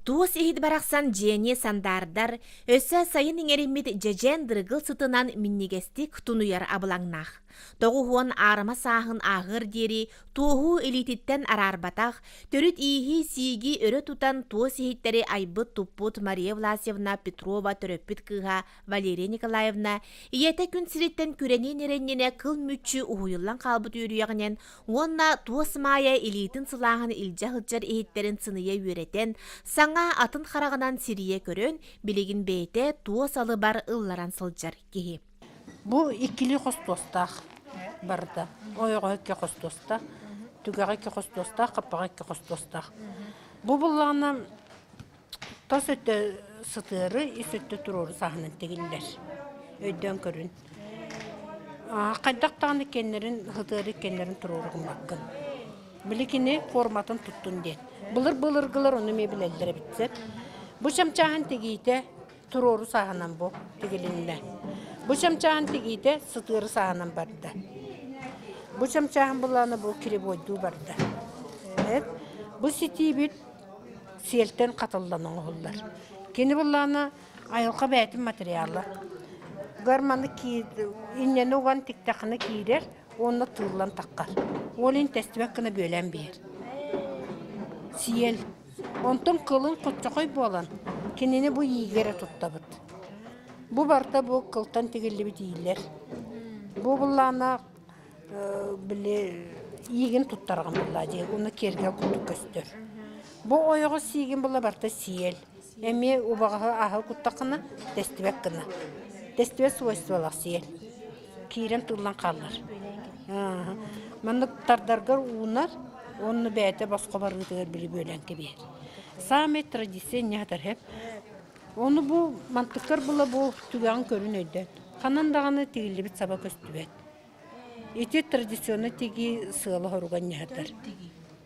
Туос иһит барахсан дьиэни сандаардар, өссө сайын иҥэриммит дьэдьэн дыргыл сытынан минньигэстик тунуйар абылаҥнаах. Тоҕуһуон аарыма сааһын ааһыар диэри туоһу илиититтэн араарбатах, төрүт ииһи-сииги өрө тутан туос иһиттэри айбыт-туппут Мария Власьевна Петрова төрөппүт кыыһа Валерия Николаевна ийэтэ күн сириттэн күрэниэн эрэ иннинэ кыл мүччү уһуйуллан хаалбыт үөрүйэҕинэн уонна туос маайа илиитин сылааһын илдьэ сылдьар иһиттэрин сыныйа үөрэтэн, саҥа атын хараҕынан сирийэ көрөн, билигин бэйэтэ туос алыбар ылларан сылдьар киһи. Бу иккилии хос туостаах барыта. Ойоҕоһо икки хос туостаах, түгэҕэ икки хос туостаах, хаппаҕа икки хос туостаах. Бу буллаҕына Тас өттө сытыары, ис өттө туруору сааһынан тигиллэр. Өйдөөн көрүн. Хайдах даҕаны иккиэннэрин сытыары иккиэннэрин туруору гыммаккын. Били кини форматын туттун диэн. Былыр-былыргылар ону эмиэ билэллэр эбит сөп. Бу чамчааһын тигиитэ туруору сааһынан бу тигилиннэ. Бу чамчааһын тигиитэ сытыары сааһынан барда. Бу чамчааһын былаана бу кривойдуу барда. Бу ситиибит сиэлтэн хатыллан оҥоһуллар. Кини былаана айылҕа бэйэтин материала. Гарманы иннэни уган тиктэххинэ киирэр уонна тыыллан таххар. Ол иһин тэстибэт гына бүөлээн биһэр. Сиэл. Онтон кылын хоччохой буолан, кинини бу иигэ эрэ туттабыт. Бу барыта бу кылтан тигиллибит иилэр. Бу былаана били иигин туттараҕын буоллаа дии уонна киэргэл курдук көстөр. Бу ойоҕос сиигин була барыта сиэл. Эмиэ убаҕаһы аһы куттаххына тэстибэт гына. Тэстибэт свойстволаах сиэл. Киирэн тыллан хаалар. Маннык тардаргар уунар уонна бэйэтэ босхо барыытыгар били бүөлээн кэбиһэр. Саамай традиция инньэ сытар һэп. Ону бу мантыккар була бу түгэҕин көрүн өйдөт. Ханан даҕаны тигиллибит саба көстүбэт. Ити традиционнай тигии сыала-соруга ньаһатар.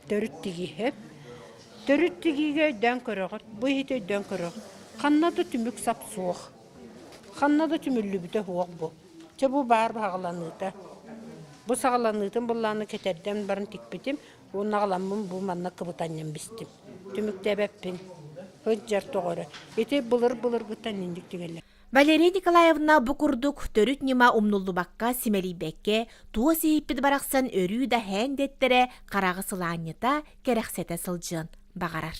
Төрүт тигии сөп. Төрүт тигиигэ өйдөөн көрөҕүт, бу иһити өйдөөн көрөҕүт. Ханна да түмүк сап суох. Ханна да түмүллүбүтэ суох бу. Чэ бу баар саҕаланыыта. Бу саҕаланыытын былааны кэтэрдэн баран тикпитим уонна аҕаламмын бу манна кыбытанньан бистим. Түмүктээбэппин. Сылдьар тоҕо эрэ. Ити былыр-былыргыттан инник тигэллэр. Валерия Николаевна бу курдук төрүт ньыма умнуллубакка, симэлийбэккэ, туос иһиппит барахсан өрүү да һээн дэттэрэ хараҕы сылаанньыта, кэрэхсэтэ сылдьыан баҕарар.